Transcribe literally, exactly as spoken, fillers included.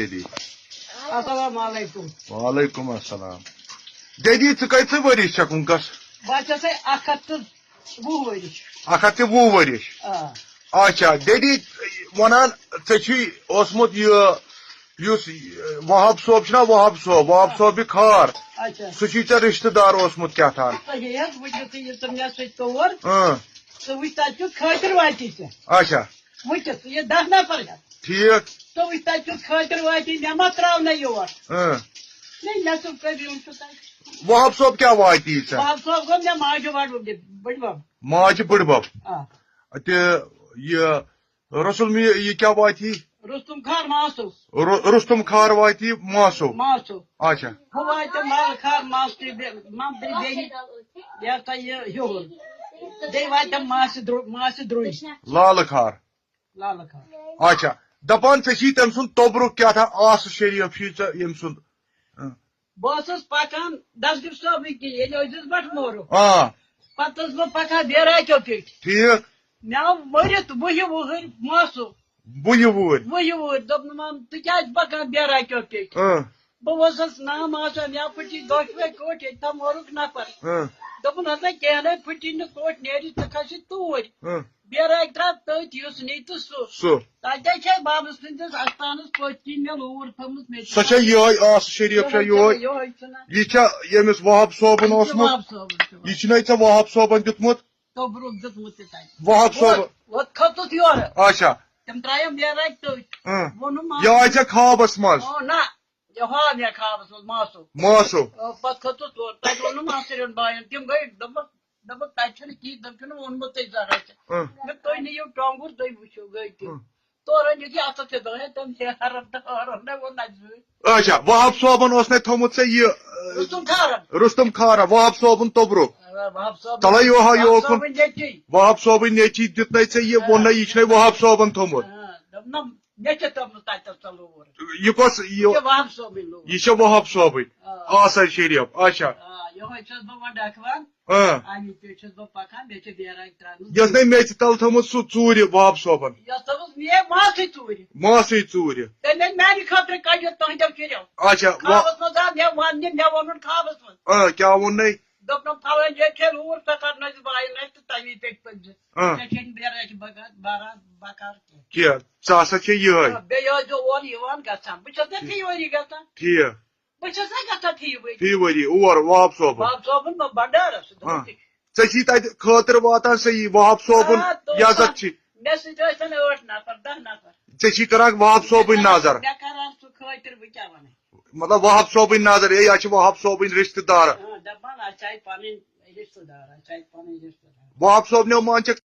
دِدی۔ السلام علیکم۔ وعلیکم السلام۔ دِدی، ژٕ کٔژ ؤری چھَکھ وٕنکَس؟ بہٕ حظ چھَسے اَکھ ہَتھ تہٕ وُہ ؤرِش۔ اَکھ ہَتھ تہٕ وُہ ؤرِش۔ آ۔ اچھا، دِدی، وَنان ژےٚ چھُے اوسمُت یہِ، یُس وہاب صٲب چھُنا، وہاب صٲب، وہاب صٲب یہِ کھار، اچھا۔ سُہ چھُے ژےٚ رِشتہٕ دار اوسمُت کیٛاہ تام۔ صحیح حظ، وٕچھِو تُہۍ یہِ ژٕ مےٚ سۭتۍ تور، اۭں۔ ژٕ وٕچھ تَتہِ کیُتھ خٲطِر واتی ژےٚ۔ اچھا۔ وٕچھِتھ، یہِ دَہ نفر ہٮ۪تھ۔ ٹھیٖک۔ ژٕ وٕچھ تَتہِ کیُتھ خٲطِر واتی، مےٚ ما ترٛاونَے یور۔ اۭں۔ ہے، مےٚ چھُ قبیٖل چھُ تَتہِ۔ وہاب صٲب کیٛاہ واتی ژےٚ؟ وہاب صٲب گوٚو مےٚ ماجہِ وَڑُن، بٔڈۍ بَب۔ ماجہِ بٔڈۍ بَب۔ آ۔ تہٕ یہِ رسول می-، یہِ کیٛاہ واتی؟ رُستُم خان ماسو۔ رُ-، رُستُم خار واتی ماسو۔ ماسو۔ اچھا۔ ہُہ واتہِ لال خان ماسٹر بے-، ممبرِ بیٚنہِ۔ یہِ ہسا یہِ ہیوٚر۔ بیٚیہِ واتٮ۪م ماسہِ درو-، ماسہِ درٛوٚج۔ لالہٕ خار۔ لالہٕ خان۔ اچھا۔ دپان ژےٚ چھی تٔمۍ سُنٛد توٚبرُک کیٛاہ تھا آسہٕ شریٖف چھُے ژےٚ ییٚمۍ سُنٛد؟ اۭں۔ بہٕ اوسُس پکان دستگیر صٲبٕنۍ کِنۍ، ییٚلہِ عزیز بٹ مورُکھ۔ آ۔ پتہٕ ٲسٕس بہٕ پکان بیراکیو پیٚٹھۍ۔ ٹھیٖک۔ مےٚ آو مٔرِتھ وُہہِ وُہٕرۍ ماسو۔ وُہہِ وُہٕرۍ؟ وُہہِ وُہٕرۍ۔ دوٚپُن، "مام، ژٕ کیٛازِ پکان بیراکیو پیٚٹھۍ؟" اۭں۔ بہٕ ووٚنسَس، "نہ، ماسا، مےٚ پھٕٹی دۄشوے کوٚٹھۍ، ییٚتہِ تھاو مورُکھ نفر۔" اۭں۔ دوٚپُن، "ہسا کینٛہہ نَے، پھٕٹی نہٕ کوٚٹھۍ، نیرِ ژٕ کھسہِ توٗرۍ۔" اۭں۔ بیراکہِ ترٛاو تٔتھۍ، یُس نی تہٕ سُہ۔ سُہ۔ تَتہِ چھے بابہٕ سٕنٛدِس اَستانَس پٔتۍ کِنۍ مےٚ لوٗر تھٲومٕژ، مےٚ چھِ سۄ چھےٚ یِہوٚے آسہٕ شریٖف چھےٚ یِہوٚے؟ یِہوٚے چھُنہ۔ یہِ چھا ییٚمِس وہاب صٲبُن یہِ چھُ اوسمُت؟ وہاب صٲبُن چھُ۔ یہِ چھُنہ ژےٚ وہاب صٲبن دیُتمُت؟ توٚبرُک دیُتمُت تہِ تَتہِ۔ وہاب صٲب۔ وۄنۍ، وۄنۍ کھٔژٕس یورٕ۔ اچھا۔ تٔمۍ ترٛایو بیراکہِ تٔتھۍ۔ اۭں۔ ووٚنُم، یہِ آے ژےٚ خوابس منٛز؟ اۭں، نہ۔ یہِ ہاو مےٚ خوابس منٛز ماسو۔ ماسو۔ آ، پتہٕ کھٔژٕس تور۔ تتہِ ووٚنُم ماستٕرٮ۪ن باین، تِم گٔے، دوٚپمس، دوٚپُکھ، "تتہِ چھُنہٕ کِہیٖنۍ، تِم چھِنہٕ ووٚنمُتٕے زہرا ژےٚ۔" اۭں۔ مےٚ، "تُہۍ نِیِو ٹۄنٛگُر، تُہۍ وٕچھِو، گٔے تِم۔" اۭں۔ تورٕ أنِکھ یہِ اَتھس کیٛاہ دۄہے تِم ہیرن تہٕ ہٲرن، مےٚ ووٚن، "نہ زٕے۔" اچھا، وہاب صٲبن اوس نے تھوٚمُت ژےٚ یہِ، رُستُم کھارن۔ رُستُم کھارا، وہاب صٲبن توٚبرُک۔ آ، وہاب صٲب، تَلے یِہوٚے وہاب یوکُن۔ صٲبٕنۍ نیٚچی۔ وہاب صٲبٕنۍ نیٚچی دیُت نے ژےٚ یہِ، آ۔ ووٚن نے یہِ چھُ نے وہاب صٲبن تھوٚمُت۔ آ، دوٚپنم، مےٚ چھےٚ تٔمِس تَتٮ۪تھ سۄ لوٗر۔ یہِ کۄس، یہِ یہِ چھےٚ وہاب صٲبٕنۍ لوٗر۔ یہِ چھےٚ وہاب صٲبٕنۍ۔ آ۔ آثار شریف، اچھا۔ آ، یِہوٚے چھَس بہٕ وۄنۍ ڈَکھوان۔ آ۔ اَمی پٮ۪ٹھ چھَس بہٕ پَکان، مےٚ چھےٚ بیراکہِ ترٛاونٕژ۔ یۄس نے میٚژِ تَل تھٲومٕژ سُہ ژوٗرِ وہاب صٲبَن۔ یۄس تھٲومٕژ مے ماسٕے ژوٗرِ۔ ماسٕے ژوٗرِ۔ تٔمۍ أنۍ میٛانہِ خٲطرٕ کَجہِ تُہٕنٛدیو شُرٮ۪و۔ اچھا، وَ- خوابَس منٛز آو مےٚ وَن، مےٚ ووٚنُن خوابَس منٛز۔ آ، کیٛاہ ووٚن نے؟ دوٚپنَم، "فلٲنۍ جایہِ چھےٚ لوٗر، ژٕ کَرنٲوزِ بایَن اَتہِ تہٕ تَمی پٮ۪ٹھ پٔکۍزِ۔" آ۔ ژےٚ چھے نہٕ بیراکہِ بغٲر باران بکار کینٛہہ۔ کینٛہہ، ژٕ ہسا چھے یِہوٚے۔ آ، بیٚیہِ ٲسۍزیو اورٕ یِوان گژھان۔ بہٕ چھَس نہ فی ؤری گژھان۔ ٹھیٖک۔ بہٕ چھَس نہ گژھان فی ؤری۔ فی ؤری اور وہاب صٲبُن۔ وہاب صٲبُن، بہٕ بنڈارَس۔ آ۔ ژےٚ چھی تَتہِ خٲطرٕ واتان صحیح، وہاب صٲبُن آ، تُہۍ عزت چھِ۔ مےٚ سۭتۍ ٲسۍ آسان ٲٹھ نفر، دَہ نفر۔ ژےٚ چھی کران وہاب صٲبٕنۍ نظر۔ مےٚ کران سُہ خٲطرٕ، بہٕ کیٛاہ وَنہٕ؟ مطلب وہاب صٲبٕنۍ نظر، ہے، یہِ چھِ وہاب صٲبٕنۍ رِشتہٕ دار۔ آ، دَپان، اَسہِ آیہِ پَنٕنۍ رِشتہٕ دار، اَسہِ آیہِ پَنٕنۍ رِشتہٕ دار۔ وہاب صٲب نیو مان ژےٚ